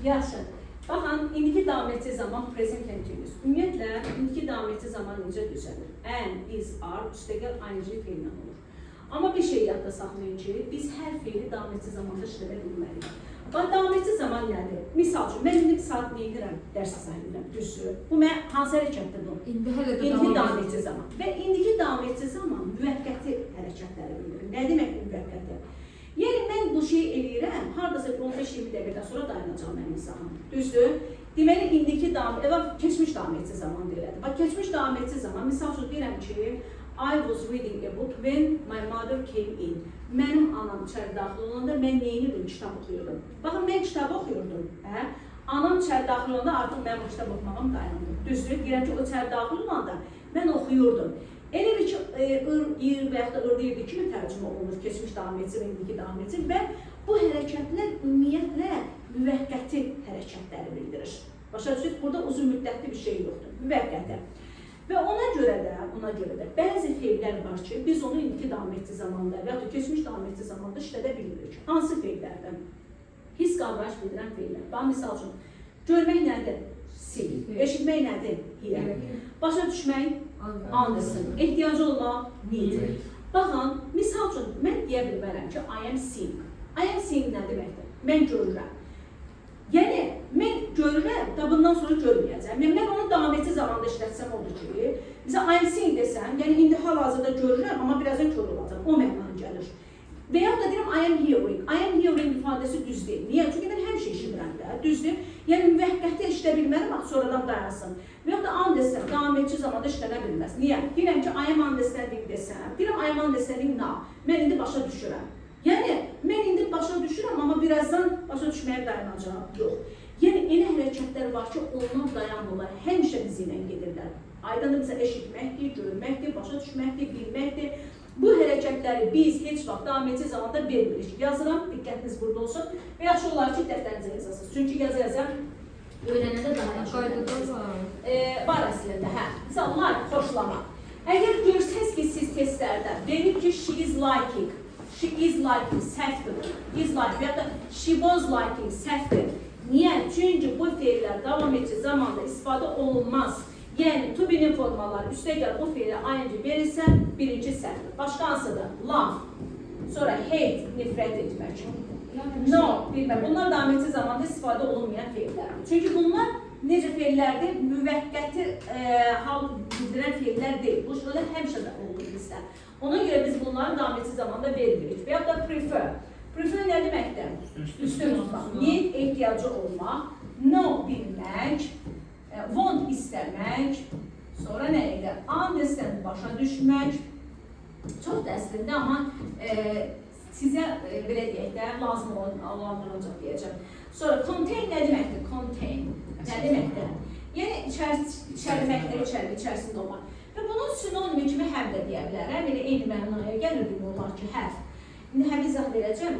Yaxşı. Baxın, indiki davam edici zaman present continuous. Ümumiyyətlə, indiki davam edici zaman necə düzəlir? Am, is, are, üstəgəl ing feillə olur. Amma bir şey yadda saxlayın ki, biz hər feili davam edici zamanda işlədə bilməliyik. Bax, davam edici zaman nədir? Misal üçün, mən indi bir saat nə edirəm? Dərs izah edirəm, düzdür? Bu mən hansı hərəkətdir bu? İndi hələ də İndiki davam davam edir. edici zaman. Və indiki davam edici zaman müvəqqəti hərəkətləri bildirir. Nə demək müvəqqəti? Yəni mən bu şeyi eləyirəm, hardasa bir 15-20 dəqiqədən sonra dayanacaq mənim izahım. Düzdür? Deməli indiki davam, elə keçmiş davam edici zaman deyilir. Bax, keçmiş davam edici zaman, misal üçün deyirəm ki, I was reading a book when my mother came in. Mənim anam içəri daxil olanda mən nə edirdim? Kitab oxuyurdum. Baxın, mən kitab oxuyurdum. Hə? Anam içəri daxil olanda artıq mənim o kitab oxumağım dayandı. Düzdür? Deyirəm ki, o içəri daxil olanda mən oxuyurdum. Elə bil ki, ır, ir və yaxud da ırdı, irdi kimi tərcümə olunur keçmiş davam edici və indiki davam edici və bu hərəkətlər ümumiyyətlə müvəqqəti hərəkətləri bildirir. Başa düşürsünüz? Burada uzun müddətli bir şey yoxdur. Müvəqqəti. Və ona görə də bəzi feillər var ki, biz onu indiki davam edici zamanda və yaxud da keçmiş davam edici zamanda işlədə bilmirik. Hansı feillərdən? Hiss, qavrayış bildirən feillər. Bax, misal üçün, görmək nədir? See. Eşitmək nədir? Hear. Başa düşmək? Understand. Ehtiyacı olmaq? Need. Baxın, misal üçün, mən deyə bilmərəm ki, I am seeing. I am seeing nə deməkdir? Mən görürəm. Yəni, mən görürəm, da bundan sonra görməyəcəm. Yəni, mən onu davam edici zamanda işlətsəm odur ki, məsələn, I am seeing desəm, yəni indi hal-hazırda görürəm, amma birazdan kör olacam. O mənaya gəlir. Və yaxud da deyirəm I am hearing. I am hearing ifadəsi düz deyil. Niyə? Çünki mən həmişə eşidirəm də, düzdür? Yəni müvəqqəti işlədə bilmərəm, axı sonradan dayansın. Və yaxud da understand, davam edici zamanda işlənə bilməz. Niyə? Deyirəm ki, I am understanding desəm, deyirəm I am understanding now. Mən indi başa düşürəm. Yəni mən indi başa düşürəm, amma birazdan başa düşməyə dayanacağam. Yox. Yəni elə hərəkətlər var ki, onlar dayanmırlar, həmişə bizi ilə gedirlər. Aydındır, bizə eşitməkdir, görməkdir, başa düşməkdir, bilməkdir. Bu hərəkətləri biz heç vaxt davam edici zamanda vermirik. Yazıram, diqqətiniz burada olsun. Və yaxşı olar ki, dəftərinizə yazasınız. Çünki yaza-yaza öyrənəndə daha yaxşı Qaydada öyrənərsiniz. var. Var əslində, hə. Məsələn, like, xoşlama. Əgər görsəz ki, siz testlərdə verib ki, she is liking, she is liking, səhvdir bu. Is like və ya da she was liking, səhvdir. Niyə? Çünki bu feillər davam edici zamanda istifadə olunmaz. Yəni, to be-nin formaları üstəgəl bu feilə ing verilsə, birinci səhvdir. Başqa hansıdır? Love. Sonra hate, nifrət etmək. Know, bilmək. Bunlar davam edici zamanda istifadə olunmayan feillərdir. Çünki bunlar necə feillərdir? Müvəqqəti hal bildirən feillər deyil. Bu şeylər həmişə də olur bizdə. Ona görə biz bunları davam edici zamanda vermirik. Və yaxud da prefer. Prefer nə deməkdir? Üstün tutmaq. Need, ehtiyacı olmaq. Know, bilmək. Want, istəmək. Sonra nə idi? Understand, başa düşmək. Çox da əslində, amma sizə belə deyək də, lazım olanlar ancaq deyəcəm. Sonra contain nə deməkdir? Contain nə deməkdir? Yəni içərməkdir, içərisində olmaq. Və bunun sinonimi kimi have də deyə bilərəm. Elə eyni mənaya gəlir demək olar ki, have. İndi have izah verəcəm.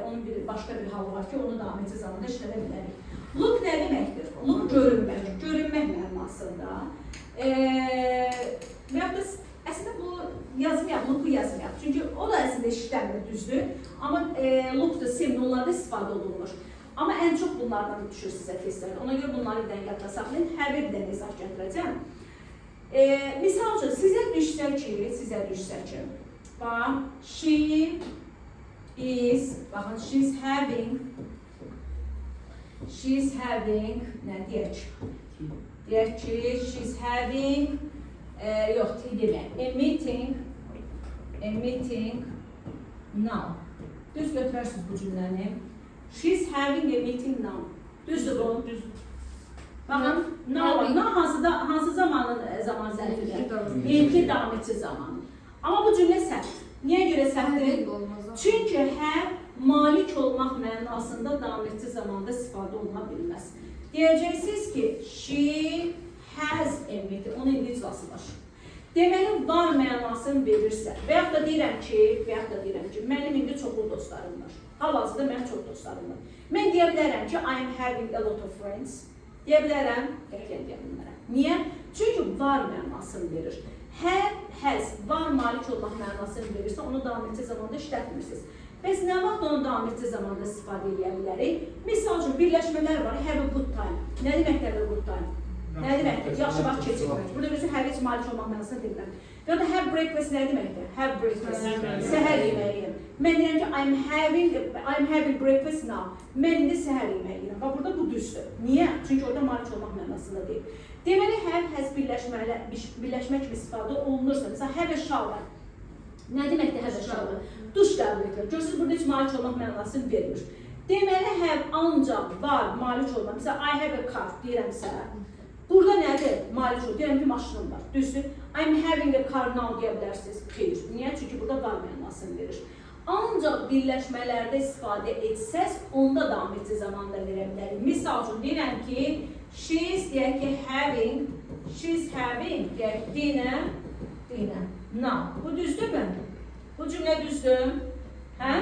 Onun bir başqa bir halı var ki, onu davam edici zamanda işlədə bilərik. Look nə deməkdir? Look görünmək, görünmək mənasında. Və yaxud da əslində bu yazmayaq, look-u yazmayaq. Çünki o da əslində işləmir, düzdür. Amma look da seem, onlarda istifadə olunmur. Amma ən çox bunlardan düşür sizə testlərdə. Ona görə bunları bir dənə yadda saxlayın. Have bir dənə izah gətirəcəm. Misal üçün, sizə düşsə ki, bax, she is, baxın, she's having, nə deyək? Deyək ki, she's having, yox, T demək, a meeting now. Düz götürərsiniz bu cümləni. She's having a meeting now. Düzdür bu? Düz. Baxın, now var. Now hansı zamanın zaman zərfidir? İlki davam edici zaman. Amma bu cümlə səhv. Niyə görə səhvdir? Having olmaz. Çünki have malik olmaq mənasında davam edici zamanda istifadə oluna bilməz. Deyəcəksiniz ki, she has a meeting. Onun indi iclası var. Deməli, var mənasını verirsə və yaxud da deyirəm ki, mənim indi çoxlu dostlarım var. Hal-hazırda mənim çox dostlarım var. Mən deyə bilərəm ki, I am having a lot of friends. Deyə bilərəm, qətiyyən deyə bilmərəm. Niyə? Çünki var mənasını verir. Have, has, var, malik olmaq mənasını verirsə, onu davam edici zamanda işlətmirsiniz. Bəs nə vaxt onu davam edici zamanda istifadə edə bilərik? Misal üçün, birləşmələr var. Have a good time. Nə deməkdir have a good time? Nə deməkdir? Yaxşı vaxt keçirmək. Burada özü have heç malik olmaq mənasında demirəm. Ya da have breakfast nə deməkdir? Have breakfast. Səhər yeməyi. Mən deyirəm ki, I'm having breakfast now. Mən indi səhər yeməyi yeyirəm. Bax, burada bu düzdür. Niyə? Çünki orada malik olmaq mənasında deyil. Deməli, have, has birləşmə kimi istifadə olunursa, məsələn, have a shower. Nə deməkdir have a shower? Duş qəbul etmək. Görürsünüz, burada heç malik olmaq mənasını vermir. Deməli, have ancaq var malik olmaq. Məsələn, I have a car deyirəmsə, burada nədir? Malik ol. Deyirəm ki, maşınım var. Düzdür? I'm having a car now deyə bilərsiniz. Xeyr. Niyə? Çünki burada var mənasını verir. Ancaq birləşmələrdə istifadə etsəz, onda davam edici zamanda verə bilərik. Misal üçün deyirəm ki, she's, deyək ki, having, she's having, deyək, dinner now. Bu düzdürmü? Bu cümlə düzdür? Hə?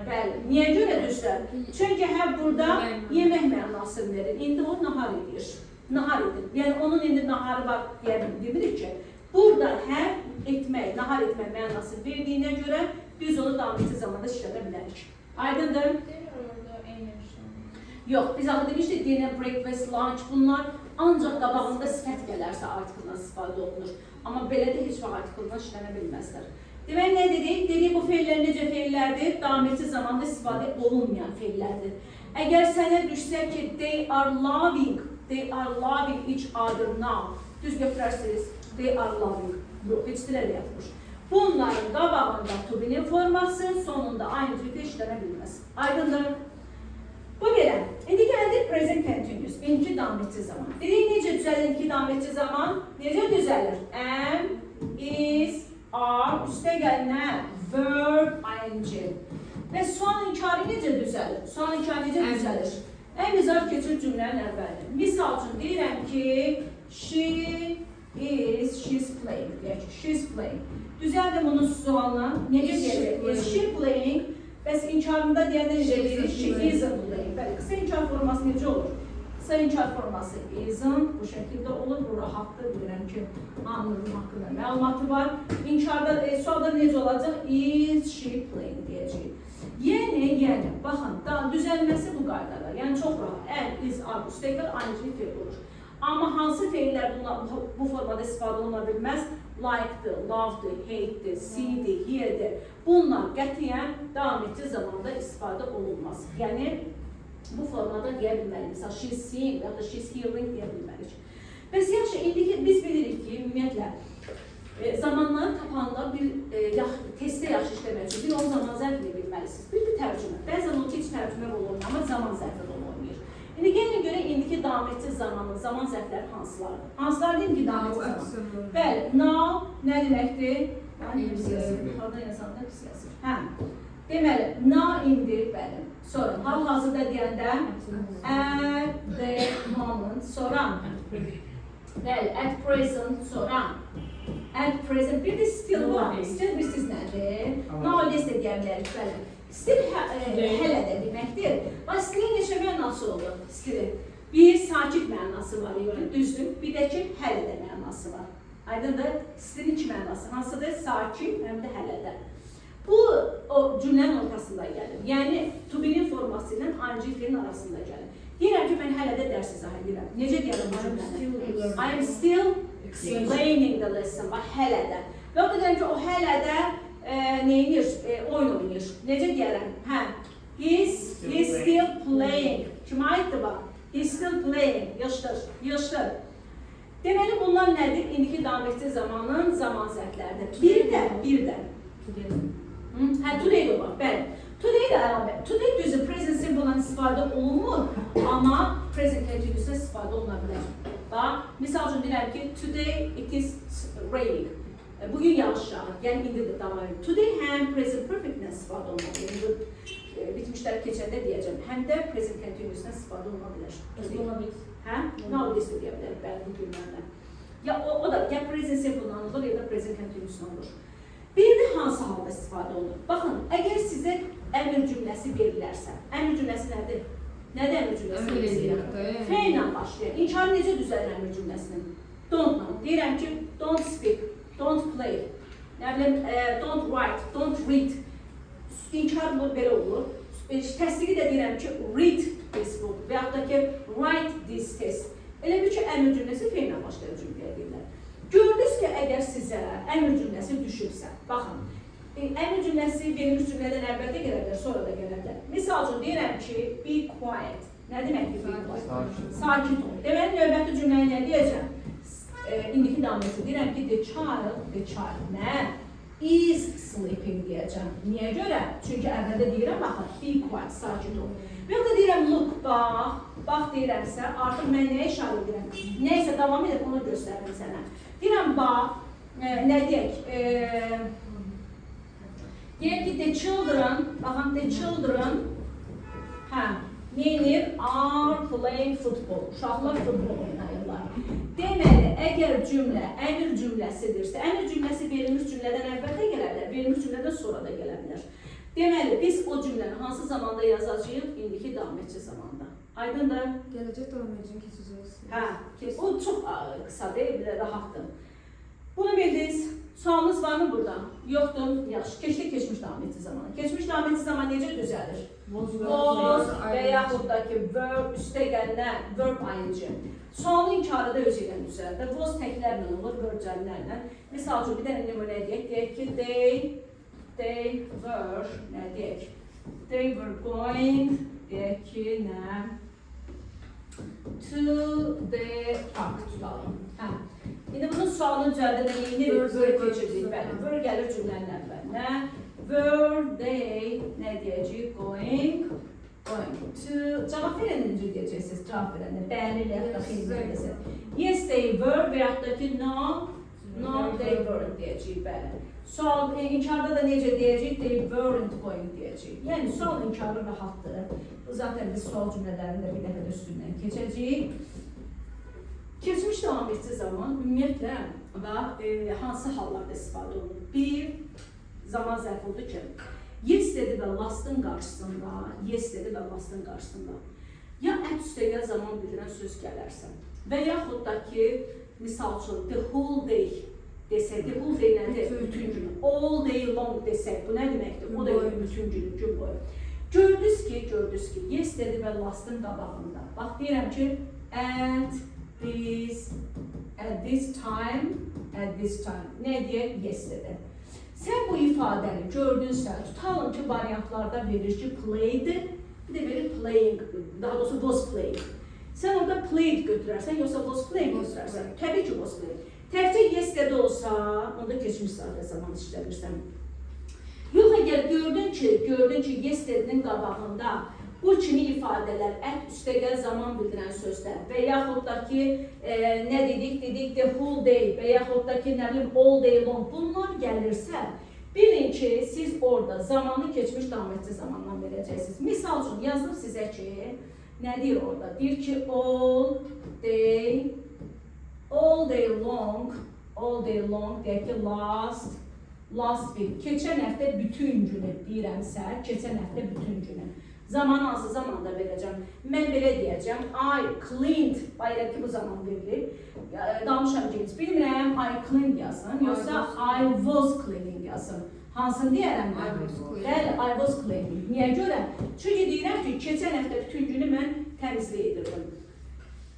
Bəli. Niyə görə düzdür? Çünki have burada yemək mənasını verir. İndi o nahar edir. Nahar edir. Yəni onun indi naharı var deyə demirik ki. Burada have etmək, nahar etmək mənası verdiyinə görə biz onu davam edici zamanda işlədə bilərik. Aydındır? Değil orada eyni şey. Yox, biz axı demişdik dinner, breakfast, lunch, bunlar ancaq qabağında sifət gələrsə article istifadə olunur. Amma belə də heç vaxt article işlənə bilməzlər. Demək, nə dedik? Dedik, bu feillər necə feillərdir? Davam edici zamanda istifadə olunmayan feillərdir. Əgər sənə düşsə ki, they are loving, they are loving each other now. Düz götürərsiniz. They are loving. Yox, heç dilə də yatmır. Bunların qabağında to be'nin forması, sonunda ing feil işlənə bilməz. Aydındır? Bu belə. İndi gəldik present continuous. İndiki davam edici zaman. Dedik, necə düzəlir indiki davam edici zaman? Necə düzəlir? Am, is, are, üstə gəl nə? Verb, ing. Və sual inkarı necə düzəlir? Sual inkarı necə Am. düzəlir? Am, is, are keçir cümlənin əvvəlinə. Misal üçün deyirəm ki, she is, she's playing. Deyək ki, she's playing. Düzəldim bunun sualını. Necə Is she deyəcək? Is playing? she playing? Bəs inkarında deyəndə necə She deyirik? isn't She playing. isn't playing. Bəli, qısa inkar forması necə olur? Qısa inkar forması isn't bu şəkildə olur. Bu rahatdır. Bilirəm ki, hamının haqqında məlumatı var. İnkarda, sualda necə olacaq? Is she playing deyəcəyik. Yəni, baxın, da düzəlməsi bu qaydada. Yəni çox rahat. Am, is, are, üstəgəl ing feil olur. Amma hansı feillər bunlar, bu formada istifadə oluna bilməz? Like-dır, love-dır, hate-dir, see-dir, hear-dir. Bunlar qətiyyən davam edici zamanda istifadə olunmaz. Yəni bu formada deyə bilmərik. Məsələn, she's seeing və ya da she's hearing deyə bilmərik. Bəs yaxşı, indiki biz bilirik ki, ümumiyyətlə zamanları tapanda bir testdə yaxşı işləmək üçün bir o zaman zərfini bilməlisiniz. Bir də tərcümə. Bəzən o ki, heç tərcümə rolu olmur, amma zaman zərfi rolu oynayır. İndi gəlin görək indiki davam edici zamanın zaman zərfləri hansılardır? Hansılardır indiki davam edici zaman? Bəli, now nə deməkdir? Mən pis yazır. Hardan yazanda pis yazır. Hə. Deməli, now indi, bəli. Sonra hal-hazırda deyəndə at the moment, sonra bəli, at present, sonra at present. Bir də still var. Still bilirsiniz nədir? Nowadays də deyə bilərik, bəli. Still hələ də deməkdir. Bax, stillin neçə mənası olur? Stillin. Bir sakit mənası var idi, düzdür. Bir də ki, hələ də mənası var. Aydındır? Stillin iki mənası. Hansıdır? Sakit, həm də hələ də. Bu o cümlənin ortasında gəlir. Yəni to be'nin forması ilə ing feilin arasında gəlir. Deyirəm ki, mən hələ də dərs izah edirəm. Necə deyirəm bu cümləni? I am still explaining the lesson. Bax, hələ də. Və o da deyirəm ki, o hələ də neyinir? Oyun oynayır. Necə deyərəm? Hə. He's still playing. Kimə aiddir bax? He's still playing. Yığışdır, yığışdır. Deməli, bunlar nədir? İndiki davam edici zamanın zaman zərfləridir. Bir də. Hı? Hə, today də var, bəli. Today də əlavə. Today düzü present simple-dan istifadə olunmur, amma present continuous-dan istifadə oluna bilər. Bax, misal üçün deyirəm ki, today it is raining. Bugün yağış yağır, yəni indi də davam edir. Today həm present perfect-dən istifadə oluna bilər. Yəni bu bitmişləri keçəndə deyəcəm. Həm də present continuous-dan istifadə oluna bilər. Today. Hə? Nowadays də deyə bilərik, bəli, bu günlərdə. Ya o da ya present simple-dan olur, ya da present continuous-dan olur. Bir də hansı halda istifadə olunur? Baxın, əgər sizə əmr cümləsi verilərsə, əmr cümləsi nədir? Nədir əmr cümləsi? Əmr edirik də. F ilə başlayır. İnkarı necə düzəlir əmr cümləsinin? Don't-la. Deyirəm ki, don't speak, don't play, nə bilim, don't write, don't read. İnkar bu belə olur. Təsdiqi də deyirəm ki, read this book və yaxud da ki, write this test. Elə bil ki, əmr cümləsi fe'llə başlayan cümləyə deyirlər. Gördünüz ki, əgər sizə əmr cümləsi düşübsə, baxın, əmr cümləsi verilmiş cümlədən əvvəl də gələ bilər, sonra da gələ bilər. Misal üçün deyirəm ki, be quiet. Nə deməkdir be quiet? Sakit. Sakit ol. Deməli, növbəti cümləyə nə deyəcəm? İndiki davam deyirəm ki, the child nə? Is sleeping deyəcəm. Niyə görə? Çünki əvvəldə deyirəm, baxın, be quiet, sakit ol. Və yaxud da deyirəm, look, bax, bax deyirəmsə, artıq mən nəyə işarə edirəm? Nəysə davam edir, onu göstərirəm sənə. Deyirəm, bax, nə deyək? Deyək ki, the children, baxın, the children, hə, neynir? Are playing football. Uşaqlar futbol oynayırlar. Deməli, əgər cümlə əmr cümləsidirsə, əmr cümləsi verilmiş cümlədən əvvəl də gələ bilər, verilmiş cümlədən sonra da gələ bilər. Deməli, biz o cümləni hansı zamanda yazacağıq? İndiki davam edici zamanda. Aydındır? Gələcək davam edəcək, keçəcək. Hə, ki, o çox qısa deyil, belə rahatdır. Bunu bildiniz. Sualınız varmı burada? Yoxdur. Yaxşı. Keçdik keçmiş davam edici zamana. Keçmiş davam edici zaman necə düzəlir? Was və yaxud da ki, verb üstə gələn verb ing. Sualın inkarı da özü ilə düzəldir. Was təklərlə olur, were cəmlərlə. Misal üçün, bir dənə nümunə deyək. Deyək ki, they were, nə deyək? They were going, deyək ki, nə? To the park tutalım. Hə. İndi bunun sualını düzəldə də neyini Were were keçirdik. Bəli, were gəlir cümlənin əvvəlinə. Were they, nə deyəcəyik? Going to. Cavab verəndə necə deyəcəksiniz? Cavab verəndə. Bəli, və yaxud da xeyr deyəcəksiniz. Yes, they were və yaxud da ki, no, they weren't deyəcəyik. Bəli. Sual inkarda da necə deyəcəyik? They weren't going deyəcəyik. Yəni sual inkarı rahatdır. Bu zaten biz sual cümlələrini də bir dəfə də üstündən keçəcəyik. Keçmiş davam etdiyi zaman ümumiyyətlə və hansı hallarda istifadə olunur? Bir, zaman zərfi oldu ki, yesterday və lastın qarşısında, yesterday və lastın qarşısında ya ət üstəgəl zaman bildirən söz gələrsə və yaxud da ki, misal üçün the whole day desək, the whole day nədir? Bütün günü. All day long desək, bu nə deməkdir? O da Gün boyu. bütün günü, gün boyu. Gördünüz ki, yesterday və lastın qabağında. Bax, deyirəm ki, at this time, at this time. Nə deyək? Yesterday. Sən bu ifadəni gördünsə, tutalım ki, variantlarda verir ki, played, bir də verir playing, daha doğrusu was playing. Sən orada played götürərsən, yoxsa was playing Was götürərsən? playing. Təbii ki, was playing. Təkcə yesterday olsa, onda keçmiş sadə zaman işlədirsən. Yox, əgər gördün ki, yesterday'nin qabağında bu kimi ifadələr, ət üstəgəl zaman bildirən sözlər və yaxud da ki, nə dedik? Dedik the whole day və yaxud da ki, nə bilim, all day long, bunlar gəlirsə, bilin ki, siz orada zamanı keçmiş davam edici zamandan verəcəksiniz. Misal üçün, yazdım sizə ki, nə deyir orada? Deyir ki, all day long, all day long, deyək ki, last week, keçən həftə bütün günü deyirəmsə, keçən həftə bütün günü. Zaman hansı zamanda verəcəm? Mən belə deyəcəm, I cleaned, bayaq ki, bu zaman verilib. Danışam ki, heç bilmirəm, I cleaned yazın, yoxsa I was cleaning yazın. Hansını deyərəm mən? I was cleaning. Bəli, I was cleaning. Niyə görə? Çünki deyirəm ki, keçən həftə bütün günü mən təmizlik edirdim.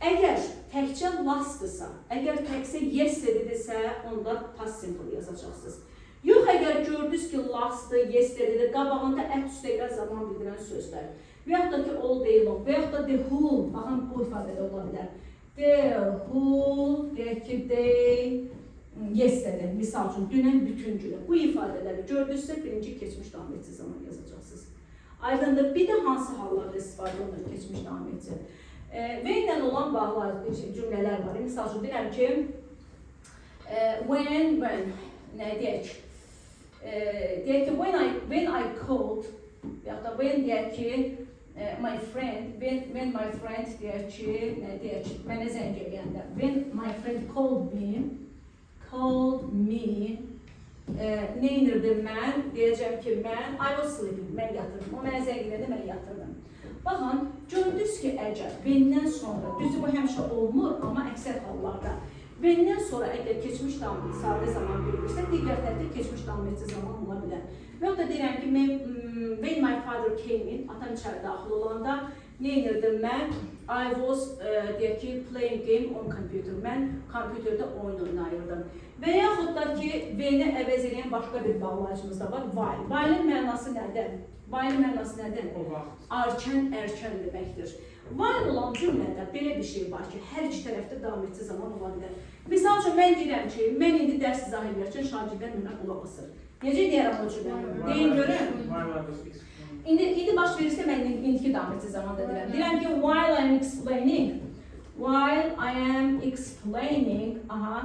Əgər təkcə lastdısa, əgər təkcə yesterdaydirsə, onda past simple yazacaqsınız. Yox, əgər gördünüz ki, lastdı, yesterdaydir, qabağında ət üstəgəl zaman bildirən sözlər və yaxud da ki, all day long və yaxud da the whole, baxın, bu ifadə də ola bilər. The whole, deyək ki, day, yesterday, misal üçün, dünən bütün günü. Bu ifadələri gördünüzsə, birinci keçmiş davam edici zaman yazacaqsınız. Aydındır, bir də hansı hallarda istifadə olunur keçmiş davam edici? Və ilə olan bağlı cümlələr var. Misal üçün, deyirəm ki, when, nə deyək? Deyək ki, when I called, yaxud da when deyək ki, my friend, when my friend deyək ki, nə deyək, mənə zəng eləyəndə, when my friend called me, nə edirdim mən? Deyəcəm ki, mən I was sleeping, mən yatırdım. O mənə zəng elədi, mən yatırdım. Baxın, gördünüz ki, əgər when-dən sonra, düzdür bu həmişə olmur, amma əksər hallarda When-dən sonra əgər keçmiş sadə zaman verilirsə, digər tərəfdə keçmiş davam edici zaman ola bilər. Və ya da deyirəm ki, when my father came in, atam içəri daxil olanda nə edirdim mən? I was, deyək ki, playing game on computer. Mən kompüterdə oyun oynayırdım. Və yaxud da ki, when-i əvəz edən başqa bir bağlayıcımız da var, while. While-in mənası nədir? While-in mənası nədir? O vaxt. Arkan, erkən deməkdir. While olan cümlədə belə bir şey var ki, hər iki tərəfdə davam edici zaman ola bilər. Misal üçün, mən deyirəm ki, mən indi dərs izah edərkən şagirdlər mənə qulaq asır. Necə deyərəm o cümləni? Deyin görüm. While I was explaining. İndi baş verirsə mən indiki davam edici zamanda deyirəm. Deyirəm ki, while I am explaining, aha,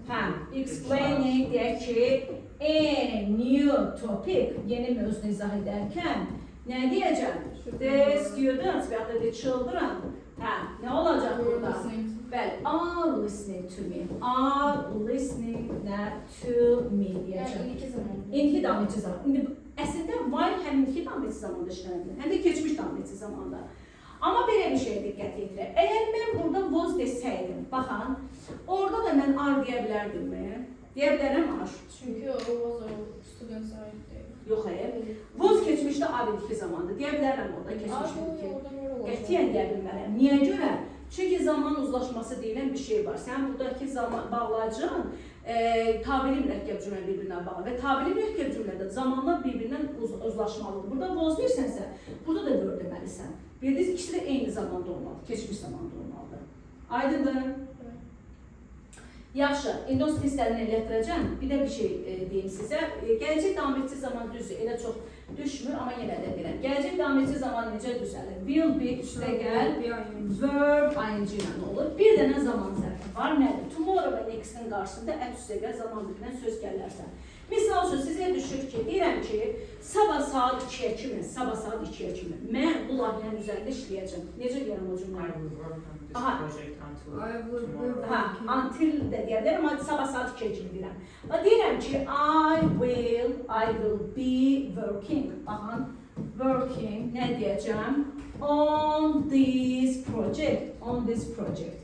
hə, explaining deyək ki, a new topic, yeni mövzunu izah edərkən nə deyəcəm? The students və ya da the children, hə, nə olacaq burada? Bəli, are listening to me. Are listening nə to me Yəni deyəcəm. indiki zaman. İndiki davam edici zaman. İndi əslində while həm indiki davam edici zamanda işlənə bilər, həm də keçmiş davam edici zamanda. Amma belə bir şeyə diqqət yetirək. Əgər mən burada was desəydim, baxın, orada da mən are deyə bilərdimmi? Deyə bilərəm are. Çünki o was o students aid deyil. Yox, e. Was keçmişdə, are indiki zamanda. Deyə bilərəm orada keçmiş indiki. Oradan var olacaq. Qətiyyən deyə bilmərəm. Niyə görə? Çünki zaman uzlaşması deyilən bir şey var. Sən buradakı zaman bağlayıcın tabeli mürəkkəb cümlə bir-birinə bağlı və tabeli mürəkkəb cümlədə zamanlar bir-birindən uzlaşmalıdır. Burada was deyirsənsə, burada da were deməlisən. Bildiniz, ikisi də eyni zamanda olmalıdır, keçmiş zamanda olmalıdır. Aydındır? Evet. Yaxşı, indi o testlərini elətdirəcəm. Bir də bir şey deyim sizə. Gələcək davam edici zaman düzdür, elə çox düşmür, amma yenə də deyirəm. Gələcək davam edici zaman necə düzəlir? Will be üstə gəl, verb ing ilə olur. Bir dənə zaman zərfi var. Nədir? Tomorrow və next-in qarşısında at üstə gəl zaman bildirən söz gələrsə. Misal üçün sizə düşür ki, deyirəm ki, sabah saat 2-yə kimi, sabah saat 2-yə kimi mən bu layihənin üzərində işləyəcəm. Necə deyirəm o I cümləni? will work on this project until I will tomorrow. Hə, until də deyə bilərəm, amma sabah saat 2-yə kimi deyirəm. Və deyirəm ki, I will be working. Baxın, working nə deyəcəm? On this project, on this project.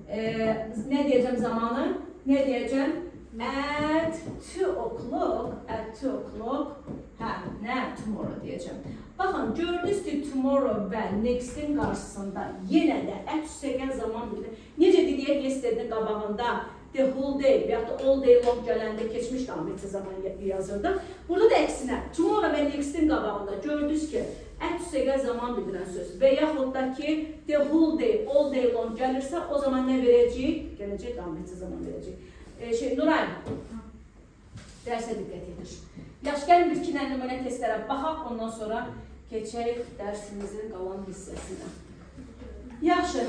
Nə deyəcəm zamanı? Nə deyəcəm? At 2 o'clock, at 2 o'clock, hə, nə? Tomorrow deyəcəm. Baxın, gördünüz ki, tomorrow və next-in qarşısında yenə də at üstəgəl zaman bildirir. Necə dedik yesterday-nin qabağında the whole day və yaxud da all day long gələndə keçmiş davam edici zaman yazırdıq. Burada da əksinə, tomorrow və next-in qabağında gördünüz ki, at üstəgəl zaman bildirən söz və yaxud da ki, the whole day, all day long gəlirsə, o zaman nə verəcəyik? Gələcək davam edici zaman verəcəyik. Şey, Nuray, dərsə diqqət yetir. Yaxşı, gəlin bir iki dənə nümunə testlərə baxaq, ondan sonra keçək dərsimizin qalan hissəsinə. Yaxşı,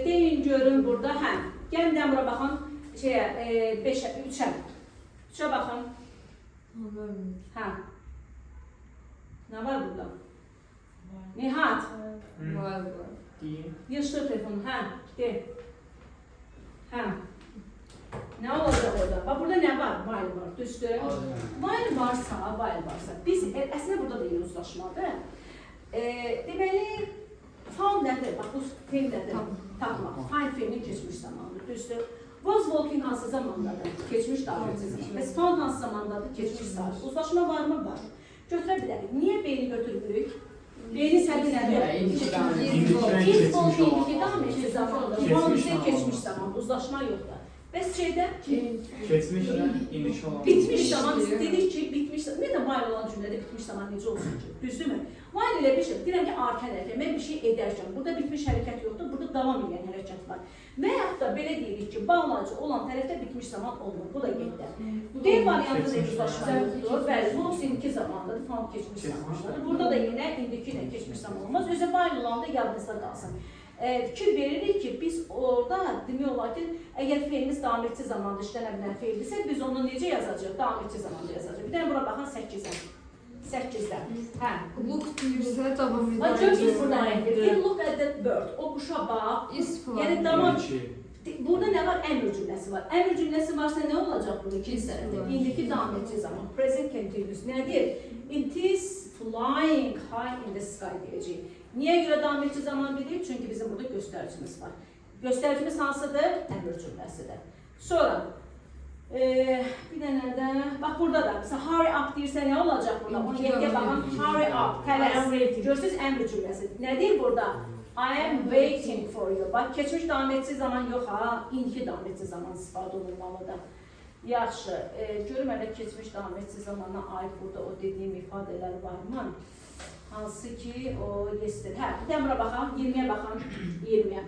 deyin görün burada, hə, gəlin bir dənə bura baxın, şeyə, 5-ə, 3-ə, 3-ə baxın, hə, nə var burada? Nihat, Diyeyim. Yığışdır telefonu, hə, de, hə, nə olacaq orada? Bax, burada nə var? While var, düzdür? While varsa, biz əslində burada da yenə uzlaşmadır. Deməli, found nədir? Bax, bu fe'l nədir? Tapmaq. Find fe'linin keçmiş zamanıdır, düzdür? Was walking hansı zamandadır? Keçmiş davam edici zaman. Bəs found hansı zamandadır? Keçmiş saat. Uzlaşma varmı? Var. Götürə bilərik. Niyə B-ni götürmürük? B-nin səbəbi nədir? İndiki Is walking indiki davam edici zamandır. Keçmiş Found isə zaman. keçmiş zaman. Uzlaşma yoxdur. Bəs şeydə Keçmişlə indiki olan. bitmiş zaman biz dedik ki, bitmiş. Ümumiyyətlə while olan cümlədə bitmiş zaman necə olsun ki? Düzdürmü? While elə bir şey. Deyirəm ki, arkan hərəkət. Mən bir şey edərkən burada bitmiş hərəkət yoxdur, burada davam edən hərəkət var. Və yaxud da belə deyirik ki, bağlayıcı olan tərəfdə bitmiş zaman olmur. Bu da getdi. D variantı da Keçmiş uzlaşma zaman. yoxdur. Bəli, was indiki zamandadır, found keçmiş Keçmiş zamandadır. Burada da yenə indiki ilə keçmiş zaman olmaz. Özü while olanda yadınızda qalsın. Fikir veririk ki, biz orada demək olar ki, əgər fe'limiz davam edici zamanda işlənə bilən fe'ldirsə, biz onu necə yazacağıq? Davam edici zamanda yazacağıq. Bir dənə bura baxın 8-ə. 8-də. Hə. Look deyirsə davam edir. Bax görürsünüz burada nə deyir? Look at that bird. O quşa bax. Is flying. Yəni davam İndiki. Burada nə var? Əmr cümləsi var. Əmr cümləsi varsa nə olacaq burada ikinci tərəfdə? İndiki davam edici zaman. Present continuous nədir? It is flying high in the sky deyəcəyik. Niyə görə davam edici zaman dedik? Çünki bizim burada göstəricimiz var. Göstəricimiz hansıdır? Əmr cümləsidir. Sonra bir dənə də bax burada da məsələn hurry up deyirsə nə olacaq burada? 17-yə baxın. Hurry up, tələs. Görürsüz əmr cümləsi. Nə deyir burada? I am waiting for you. Bax keçmiş davam edici zaman yox ha, indiki davam edici zaman istifadə olunmalıdır. Yaxşı, görüm hələ keçmiş davam edici zamana aid burada o dediyim ifadələr varmı? Hansı ki o yesterday. Hə, bir də bura baxaq, 20-yə baxın, 20-yə.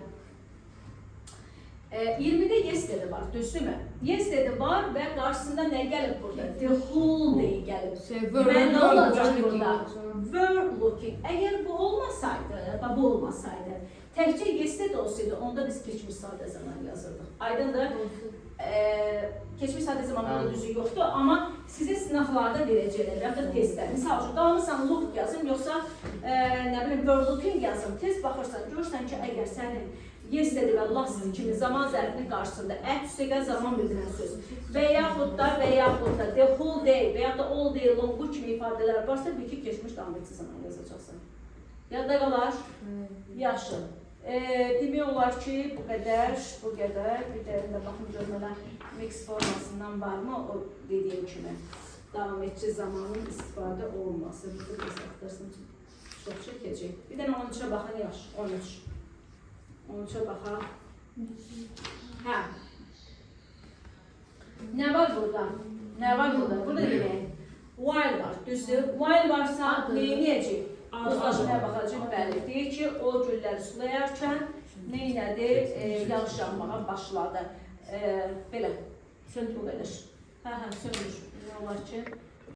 20-də yesterday var, düzdürmü? Yesterday var və qarşısında nə gəlib burada? The whole day gəlib. Şey, Deməli, nə olacaq burada? Were looking. Əgər bu olmasaydı, bax bu olmasaydı, təkcə yesterday olsaydı, onda biz keçmiş sadə zaman yazırdıq. Aydındır? Keçmiş sadə zaman burada düzü yoxdur, amma sizin sınaqlarda verəcəklər və yaxud da testlər. Misal üçün, qalmısan look yazım, yoxsa nə bilim were looking yazım. Tez baxırsan, görürsən ki, əgər sənin yesterday və last kimi zaman zərfinin qarşısında ət üstəgəl zaman bildirən söz və yaxud da the whole day və yaxud da all day long bu kimi ifadələr varsa, bil ki, keçmiş davam edici zaman yazacaqsan. Yadda qalar? Yaxşı. Demək olar ki, bu qədər, bu qədər. Bir də də baxım görüm hələ mix formasından varmı o dediyim kimi davam edici zamanın istifadə olunması. Bu da axtarsın, çox çəkəcək. Bir dənə 13-ə baxın, yaxşı. 13. 13-ə baxaq. Hə. Nə var burada? Nə var burada? Burada demək. While var, düzdür? While varsa nə edəcək? Uzlaşmaya baxacaq, bəli. Deyir ki, o gülləri sulayarkən nə elədi? Yağış yağmağa başladı. Belə, söndür bu qədər. Hə, söndür. Nə olar ki?